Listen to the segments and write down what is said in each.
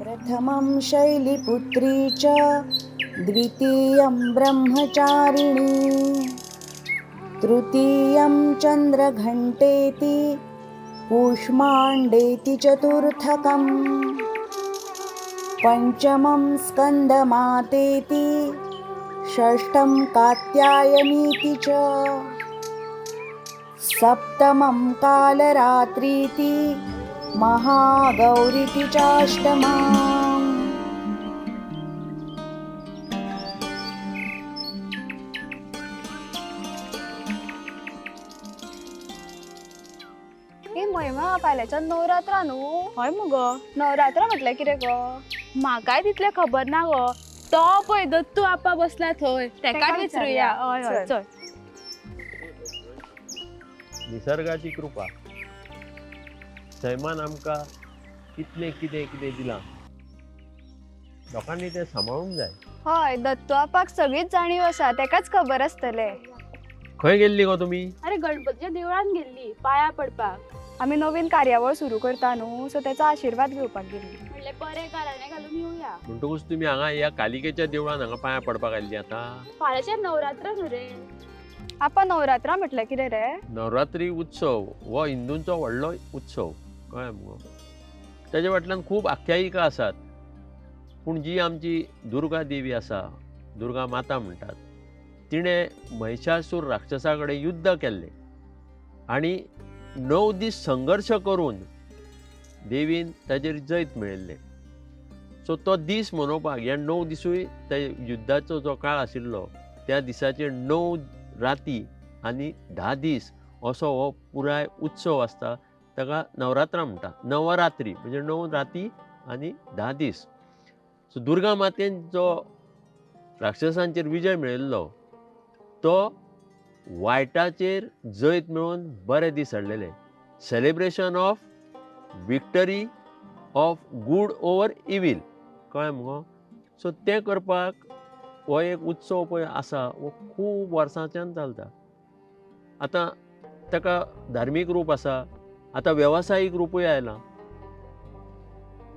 प्रथमं शैलिपुत्री च द्वितीयं ब्रह्मचारिणी तृतीयं चन्द्रघण्टेति कूष्माण्डेति चतुर्थकम् पञ्चमं स्कन्दमातेति षष्ठं कात्यायनीति च सप्तमं कालरात्रीति महागौरीति चाष्टमम्। ही महिमा, फाल्यांच्यान नवरात्रा न्हू? हय मुगो. नवरात्रा म्हटल्यार कितें गो? म्हाकाय तितलें खबर ना गो. तो पळय दत्तू आपा बसला थंय, तेकाच विचारुया. हय हय, चल. निसर्गाची कृपा, सैमान आमकां कितलें कितें कितें दिलां, लोकांनी तें सांबाळूंक जाय. हय, दत्तू आपाक सगळीच जाणीव आसा, तेकाच खबर आसतलें. खंय गेल्ली गो तुमी? अरे, गणपतीच्या देवळान गेल्ली पाया पडपाक. आमी नवीन कार्यावळ सुरू करता न्हू, सो तेचो आशिर्वाद घेवपाक गेल्ली. म्हणलें बरें गाराणें घालून येवया. म्हणटकूच तुमी हांगा ह्या कालिकेच्या देवळान हांगा पांयां पडपाक आयिल्ली आतां? फाल्यांच्यान नवरात्र न्हू रे. आपा, नवरात्रा म्हटल्यार कितें रे? नवरात्री उत्सव हो हिंदूंचो व्हडलो उत्सव, कळ्ळें मुगो? तेजे फाटल्यान खूब आख्यायिका आसात, पूण जी आमची दुर्गा देवी आसा, दुर्गा माता म्हणटात, तिणें महिषासूर राक्षसा कडेन युद्ध केल्लें आनी 9 दीस संघर्श करून देवीन ताजेर जैत मेळयल्लें. सो तो दीस मनोवपाक ह्या 9 दिसूय त्या युद्धाचो जो काळ आशिल्लो त्या दिसाचेर 9 राती आनी 10 दीस असो हो पुराय उत्सव आसता. ताका नवरात्रां म्हणटा. नवरात्री म्हणजे 9 राती आनी 10 दीस. सो दुर्गा मातेन जो राक्षसांचेर विजय मेळयल्लो तो वायटाचेर जैत मेळोवन बरे दीस हाडलेले. Celebration of victory of good over evil, कळ्ळें मुगो? सो तें करपाक हो एक उत्सव पळय आसा, हो खूब वर्सांच्यान चलता. आतां ताका धार्मीक रूप आसा, आतां वेवसायीक रुपूय आयलां.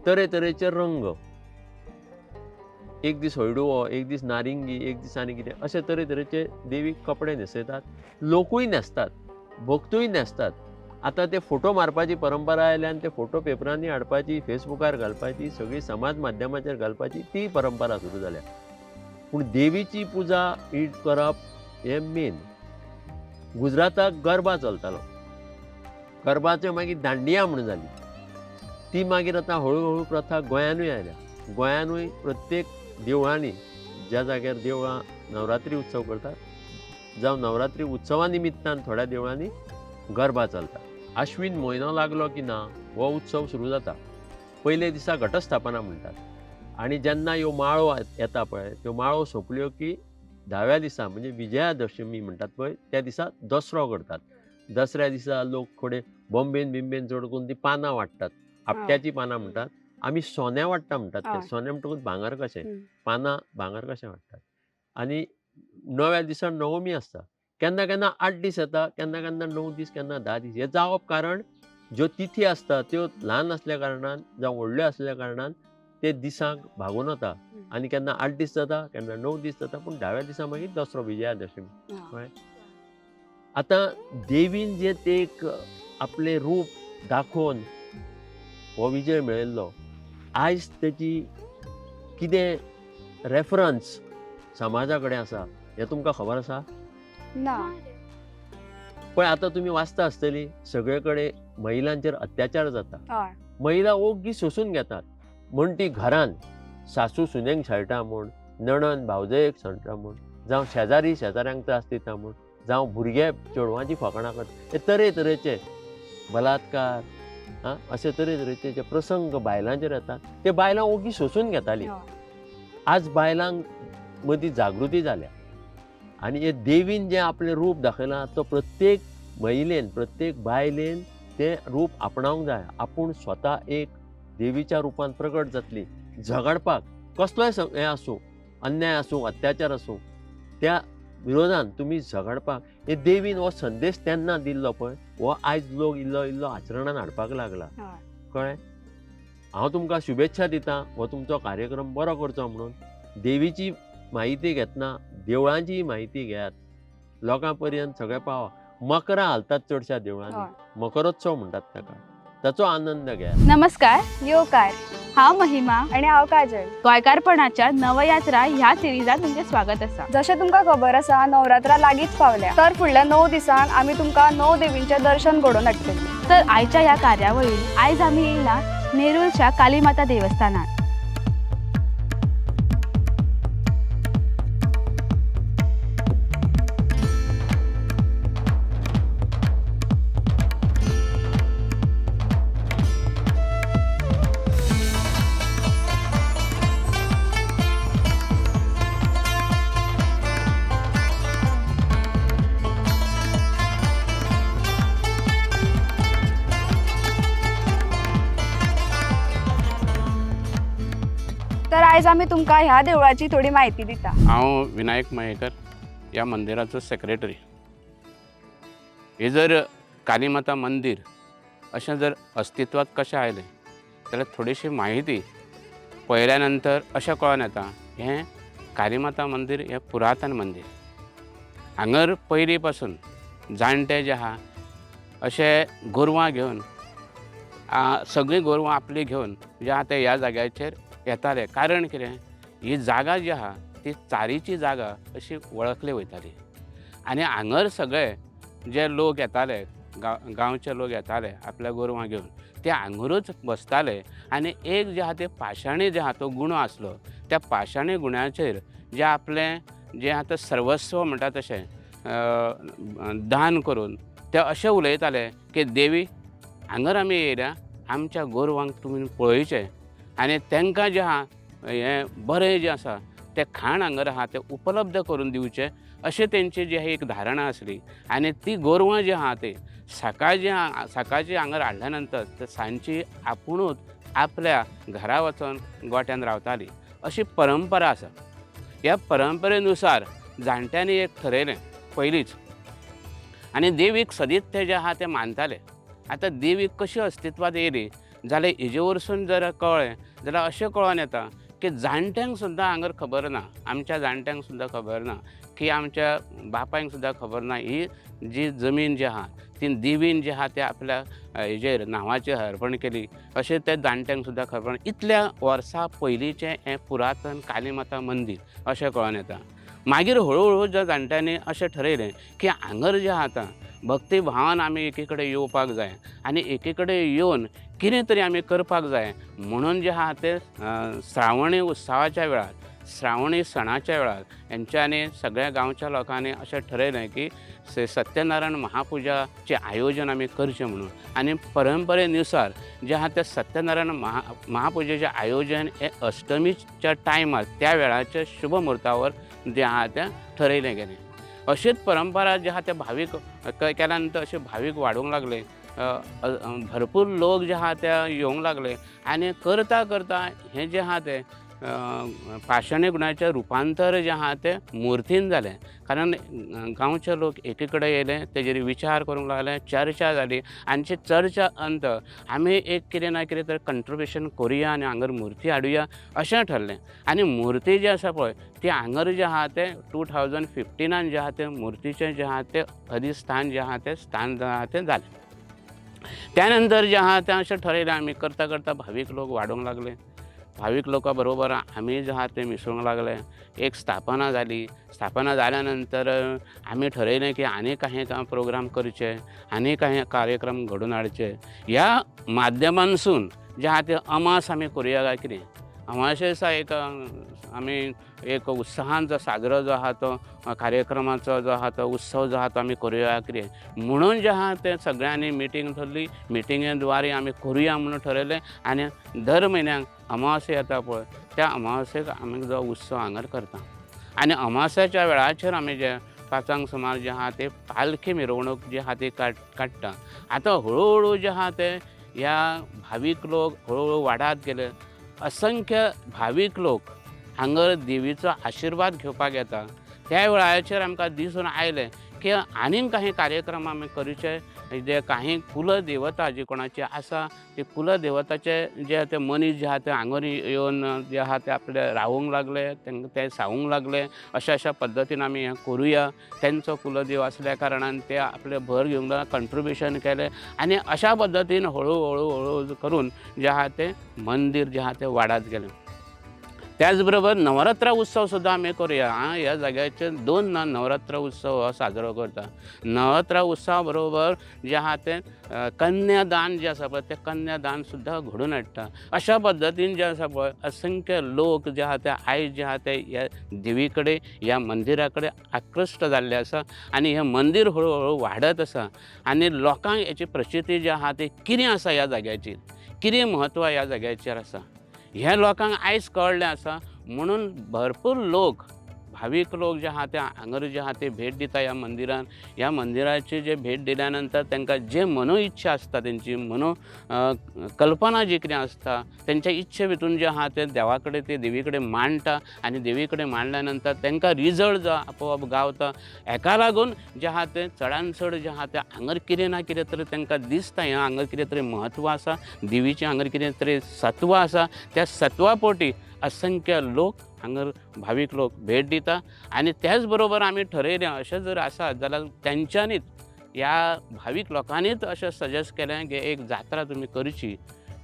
तरेतरेचे रंग, एक दीस हळडुवो, एक दीस नारिंगी, एक दीस आनी कितें, अशे तरेतरेचे देवीक कपडे न्हेसयतात. लोकूय न्हेसतात, भक्तूय न्हेसतात. आतां ते फोटो मारपाची परंपरा आयल्या आनी ते फोटो पेपरांनी हाडपाची, फेसबुकार घालपाची, सगळी समाज माध्यमाचेर घालपाची ती परंपरा सुरू जाल्या. पूण देवीची पुजा ही करप हें मेन. गुजराताक गरबा चलतालो, गरबाचे मागीर दांडिया म्हूण जाली, ती मागीर आतां हळू हळू प्रथा गोंयानूय आयल्या. गोंयानूय प्रत्येक देवळांनी, ज्या जाग्यार देवळां नवरात्री उत्सव करतात जावं नवरात्री उत्सवा निमित्तान थोड्या देवळांनी गरबा चलता. आश्विन म्हयनो लागलो की ना हो उत्सव सुरू जाता. पयले दिसा घटस्थापना म्हणटात आनी जेन्ना ह्यो माळो येता पळय, त्यो माळो सोंपल्यो की 10व्या दिसा म्हणजे विजयादशमी म्हणटात पळय, त्या दिसा दसरो करतात. दसऱ्या दिसा लोक थोडे बॉम्बेन बिंबेन चड करून ती पानां वाडटात, आपट्याचीं पानां म्हणटात. आमी सोन्या वाडटा म्हणटात, ते सोने म्हणटकूच भांगर कशें, पानां भांगर कशें वाडटात. आनी 9व्या दिसा नवमी आसता. केन्ना केन्ना 8 दीस येता, केन्ना केन्ना 9 दीस, केन्ना 10 दीस. हें जावप कारण ज्यो तिथी आसता त्यो ल्हान आसल्या कारणान जावं व्हडल्यो आसल्या कारणान ते दिसांक भागून वता आनी केन्ना 8 दीस जाता, केन्ना 9 दीस जाता, पूण 10व्या दिसा मागीर दसरो, विजयादशमी. कळ्ळें? आतां देवीन जे ते एक आपलें रूप दाखोवन हो विजय मेळयल्लो, आयज तेची कितें रेफरन्स समाजा कडेन आसा हें तुमकां खबर आसा? ना. पळय आतां तुमी वाचता आसतली, सगळे कडेन महिलांचेर अत्याचार जाता. हय. महिला ओग्गी सोंसून घेतात म्हण ती घरान सासू सुनेक छळटा म्हूण, नणन भावजयेक छळटा म्हूण, जावं शेजारी शेजाऱ्यांक त्रास दिता म्हूण, जावं भुरगे चेडवांची फकाणां करता, हे तरेतरेचे बलात्कार, आं, अशे तरेतरेचे जे प्रसंग बायलांचेर येतात ते बायलां ओगी सोंसून घेतालीं. आज बायलांक मदीं जागृती जाल्या आनी हे देवीन जें आपलें रूप दाखयलां तो प्रत्येक महिलेन, प्रत्येक बायलेन तें रूप आपणावंक जाय. आपूण स्वता एक देवीच्या रुपान प्रगट जातली, झगडपाक कसलोय हें आसूं, अन्याय आसूं, अत्याचार आसूं, त्या विरोधान तुमी झगडपाक हे देवीन हो संदेश तेन्ना दिल्लो पळय, हो आयज लोक इल्लो इल्लो आचरणान हाडपाक लागला. कळ्ळें? हांव तुमकां शुभेच्छा दिता, हो तुमचो कार्यक्रम बरो करचो म्हणून. देवीची म्हायती घेतना देवळांची म्हायती घेयात, लोकां पर्यंत सगळें पावा. मकरां हालतात चडश्या देवळांनी, मकरोत्सव म्हणटात ताका, ताचो आनंद घेयात. नमस्कार, येवकार. हांव महिमा आनी हांव काजल. गोंयकारपणाच्या नवयात्रा ह्या सिरिजात तुमचें स्वागत आसा. जशें तुमकां खबर आसा, नवरात्रा लागींच पावल्या, तर फुडल्या 9 दिसांक आमी तुमकां 9 देवींचें दर्शन घडोवन हाडटलीं. तर आयच्या ह्या कार्यावळीन आयज आमी येयला नेरूलच्या कालीमाता देवस्थानात. तर आयज आमी तुमकां ह्या देवळाची थोडी म्हायती दिता. हांव विनायक मयेकर, ह्या मंदिराचो सेक्रेटरी. हे जर कालीमाता मंदीर अशें जर अस्तित्वात कशें आयलें जाल्यार थोडीशी म्हायती पळयल्या नंतर अशें कळोन येता, हें कालीमाता मंदीर हें पुरातन मंदीर. हांगर पयलीं पासून जाणटे जे आहा अशे गोरवां घेवन, सगळीं गोरवां आपलीं घेवन जे आहा ते ह्या जाग्याचेर येताले. कारण कितें, ही जागा जी आहा ती चारीची जागा अशी वळखली वयताली आनी हांगर सगळे जे लोक येताले, गांवचे लोक येताले आपल्या गोरवां घेवन, ते हांगरूच बसताले. आनी एक जे आहा ते पाशाणी जे आहा तो गुणो आसलो, त्या पाशाणी गुण्याचेर जे आपलें जें आतां सर्वस्व म्हणटा तशें दान करून ते अशें उलयताले की देवी हांगर आमी येयल्या, आमच्या गोरवांक तुमी पळयचें आनी तांकां जें आहा हें बरें जें आसा तें खाण हांगर आहा तें उपलब्ध करून दिवचें, अशें तेंची जी एक धारणा आसली. आनी ती गोरवां जी आहा ती सकाळची हांगर हाडल्या नंतर ते सांजची आपुणूच आपल्या घरा वचून गोट्यान रावताली, अशी परंपरा आसा. ह्या परंपरेनुसार जाणट्यांनी एक ठरयलें पयलींच आनी देवीक सदींच ते जे आहा ते मानताले. आतां देवीक कशी अस्तित्वात येयली जाल्यार हेजे वरसून जर कळ्ळें जाल्यार अशें कळोन येता की जाणट्यांक सुद्दां हांगर खबर ना, आमच्या जाणट्यांक सुद्दां खबर ना, की आमच्या बापायक सुद्दां खबर ना ही जी जमीन जी आहा ती देवीन जी आहा ते आपल्या हेजेर नांवाचेर अर्पण केली, अशें ते जाणट्यांक सुद्दां खबर ना. इतल्या वर्सां पयलींचें हें पुरातन कालीमाता मंदीर अशें कळोन येता. मागीर हळू हळू ज्या जाणट्यांनी अशें ठरयलें की हांगर जें आहा आतां भक्ती भावान आमी एकी कडेन येवपाक जाय आनी एकी कडेन येवन कितें तरी आमी करपाक जाय म्हणून जें आहा तें श्रावणी उत्सवाच्या वेळार, श्रावणी सणाच्या वेळार हेंच्यांनी सगळ्या गांवच्या लोकांनी अशें ठरयलें की सत्यनारायण महापुजाचें आयोजन आमी करचें म्हणून. आनी परंपरेनुसार जें आहा तें सत्यनारायण महापुजेचें आयोजन हें अष्टमीच्या टायमार त्या वेळाच्या शुभ मुहूर्तावर जें आहा तें ठरयलें गेलें. अशीच परंपरा जे आहा ते भावीक केल्या नंतर अशे भावीक वाडूंक लागले, भरपूर लोक जे आहा ते येवंक लागले आनी करता करता हें जें आहा तें पाशाणी गुणाचें रुपांतर जें आहा तें मुर्तीन जालें. कारण गांवचे लोक एकी कडेन येयले, तेजेर विचार करूंक लागले, चर्चा जाली आनी ती चर्चा अंत आमी एक कितें ना कितें तर कंट्रिब्युशन करुया आनी हांगर मुर्ती हाडुया अशें ठरलें. आनी मुर्ती जी आसा पळय ती हांगर जें आहा तें 2015 जें आहा तें मुर्तीचें जें आहा तें अधिस्थान जें आहा तें स्थान जें आहा तें जालें. त्या नंतर जें आहा तें अशें ठरयलें आमी, करता करता भावीक लोक वाडूंक लागले, भावीक लोकां बरोबर आमी जे आहा ते मिसळूंक लागले. एक स्थापना जाली, स्थापना जाल्या नंतर आमी ठरयलें की आनी कांय प्रोग्राम करचे, आनी कांय कार्यक्रम घडोवन हाडचे. ह्या माध्यमांसून जें आहा तें अमास आमी करुया काय कितें, अमाशे दिसा एक आमी एक उत्साहान जो साजरो जो आहा तो कार्यक्रमाचो जो आहा तो उत्सव जो आहा तो आमी करुया कितें म्हणून जें आहा तें सगळ्यांनी मिटींग थरली. मिटिंगे द्वारे आमी करुया म्हणून ठरयलें आनी दर म्हयन्याक अमावस्या येता पळय त्या अमावस्येक आमी जो उत्सव हांगर करता. आनी अमावस्याच्या वेळाचेर आमी जे 5 सुमार जे आहा ते पालखी मिरवणूक जी आहा ती काडटा. आतां हळू हळू जे आहा ते ह्या भावीक लोक हळू हळू वाडत गेले, असंख्य भावीक लोक हांगर देवीचो आशिर्वाद घेवपाक येता. त्या वेळाचेर आमकां दिसून आयलें की आनीक काही कार्यक्रम आमी करचे, जे काही कुलदेवता जी कोणाची आसा ते कुलदेवताचे जे ते मनीस जे आहा ते हांगर येवन जे आहा ते आपले रावूंक लागले, तांकां ते सांगूंक लागले अशा अशा पद्दतीन आमी हें करुया। तेंचो कुलदेव आसल्या कारणान ते आपले भर घेवंक लागले, कंट्रिब्युशन केलें आनी अशा पद्दतीन हळू हळू हळू करून जे आहा तें मंदीर जें आहा तें वाडत गेलें। त्याच बरोबर नवरात्र उत्सव सुद्दां आमी करुया। आं, ह्या जाग्याचेर दोन ना नवरात्र उत्सव हो साजरो करता। नवरात्र उत्सवा बरोबर जें आहा तें कन्यादान जें आसा पळय तें कन्यादान सुद्दां घडोवन हाडटा। अशा पद्दतीन जें आसा पळय असंख्य लोक जे आहा ते आयज जे आहा ते ह्या देवी कडेन ह्या मंदिरा कडेन आकृश्ट जाल्ले आसा आनी हें मंदीर हळू हळू वाडत आसा आनी लोकांक हेची प्रचिती जी आहा ती कितें आसा ह्या जाग्याची, कितें म्हत्व ह्या जाग्याचेर आसा हें लोकांक आयज कळ्ळें आसा। म्हणून भरपूर लोक भावीक लोक जे आहा ते हांगर जे आहा ते भेट दिता ह्या मंदिरान। ह्या मंदिराची जे भेट दिल्या नंतर तांकां जे मनो इच्छा आसता, तेंची मनो कल्पना जी कितें आसता तेंच्या इच्छे भितून जे आहा ते देवा कडेन ते देवी कडेन मांडटा आनी देवी कडेन मांडल्या नंतर तांकां रिजल्ट जो आपोआप गावता। हेका लागून जे आहा ते चडान चड जे आहा ते हांगर कितें ना कितें तरी तांकां दिसता, हें हांगर कितें तरी म्हत्व आसा, देवीचें हांगर कितें तरी सत्व आसा। त्या सत्वा पोटी असंख्य लोक हांगर भावीक लोक भेट दिता आनी त्याच बरोबर आमी ठरयलें अशें जर आसा जाल्यार तेंच्यांनीच ह्या भावीक लोकांनीच अशें सजेस्ट केलें की एक जात्रा तुमी करची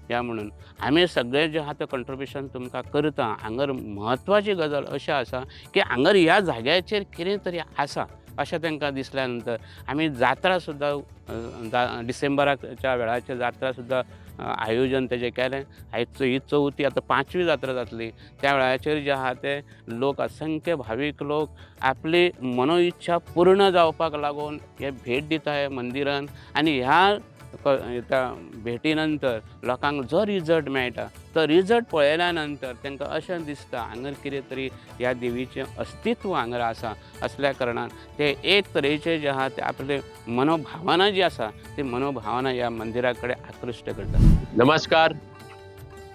ह्या म्हणून आमी सगळें जें आहा तें कंट्रिब्युशन तुमकां करता। हांगर म्हत्वाची गजाल अशें आसा की हांगर ह्या जाग्याचेर कितें तरी आसा अशें तांकां दिसल्या नंतर आमी जात्रा सुद्दां डिसेंबराच्या वेळाचेर जात्रा सुद्दां आयोजन तेजें केलें। आयज ही चवथी आतां पांचवी जात्रा जातली, त्या वेळाचेर जे आहा ते लोक असंख्य भावीक लोक आपली मनो इच्छा पूर्ण जावपाक लागून हे भेट दिता ह्या मंदिरान आनी ह्या त्या भेटी नंतर लोकांक जो रिजल्ट मेळटा तो रिजल्ट पळयल्या नंतर तांकां अशें दिसता हांगर कितें तरी ह्या देवीचें अस्तित्व हांगर आसा असल्या कारणान ते एक तरेचे जे आहा ते आपले मनोभावना जी आसा ती मनोभावना ह्या मंदिरा कडेन आकृश्ट करता। नमस्कार,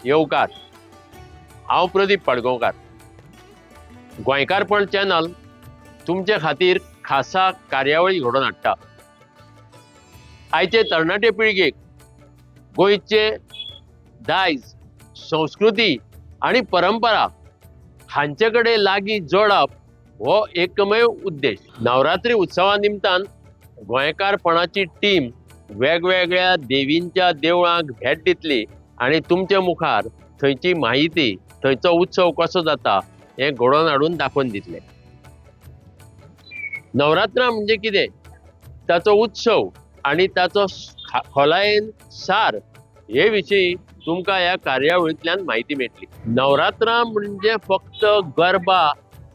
येवकार। हांव प्रदीप पाडगांवकार। गोंयकारपण चॅनल तुमचे खातीर खासा कार्यावळी घडोवन हाडटा। आयचे तरणाटे पिळगेक गोंयचे दायज, संस्कृती आनी परंपरा हांचे कडेन लागीं जोडप हो एकमेव उद्देश। नवरात्री उत्सवा निमतान गोंयकारपणाची टीम वेगवेगळ्या देवींच्या देवळांक भेट दितली आनी तुमचे मुखार थंयची म्हायती, थंयचो उत्सव कसो जाता हें घडोवन हाडून दाखोवन दितले। नवरात्रां म्हणजे कितें, ताचो उत्सव आनी ताचो खोलायेन सार हे विशीं तुमकां ह्या कार्यावळींतल्यान म्हायती मेळटली। नवरात्रां म्हणजे फक्त गरबा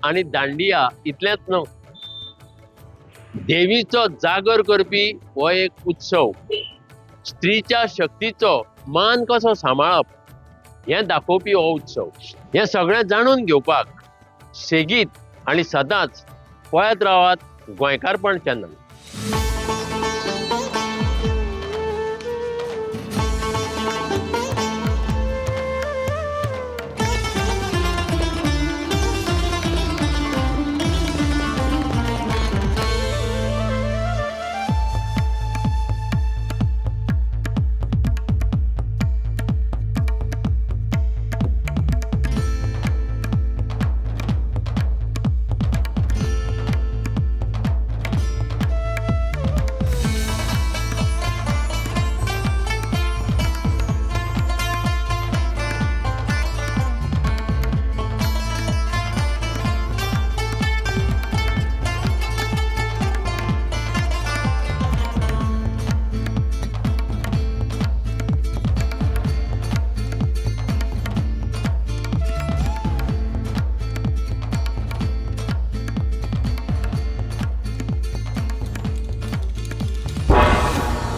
आनी दांडिया इतलेंच न्हू, देवीचो जागर करपी हो एक उत्सव। स्त्रीच्या शक्तीचो मान कसो सांबाळप हें दाखोवपी हो उत्सव। हें सगळें जाणून घेवपाक सेगीत आनी सदांच पळयत रावात गोंयकारपण चॅनल।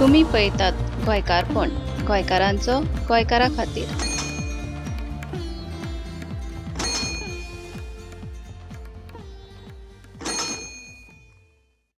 तुमी पळयतात गोंयकारपण, गोंयकारांचो गोंयकारा खातीर।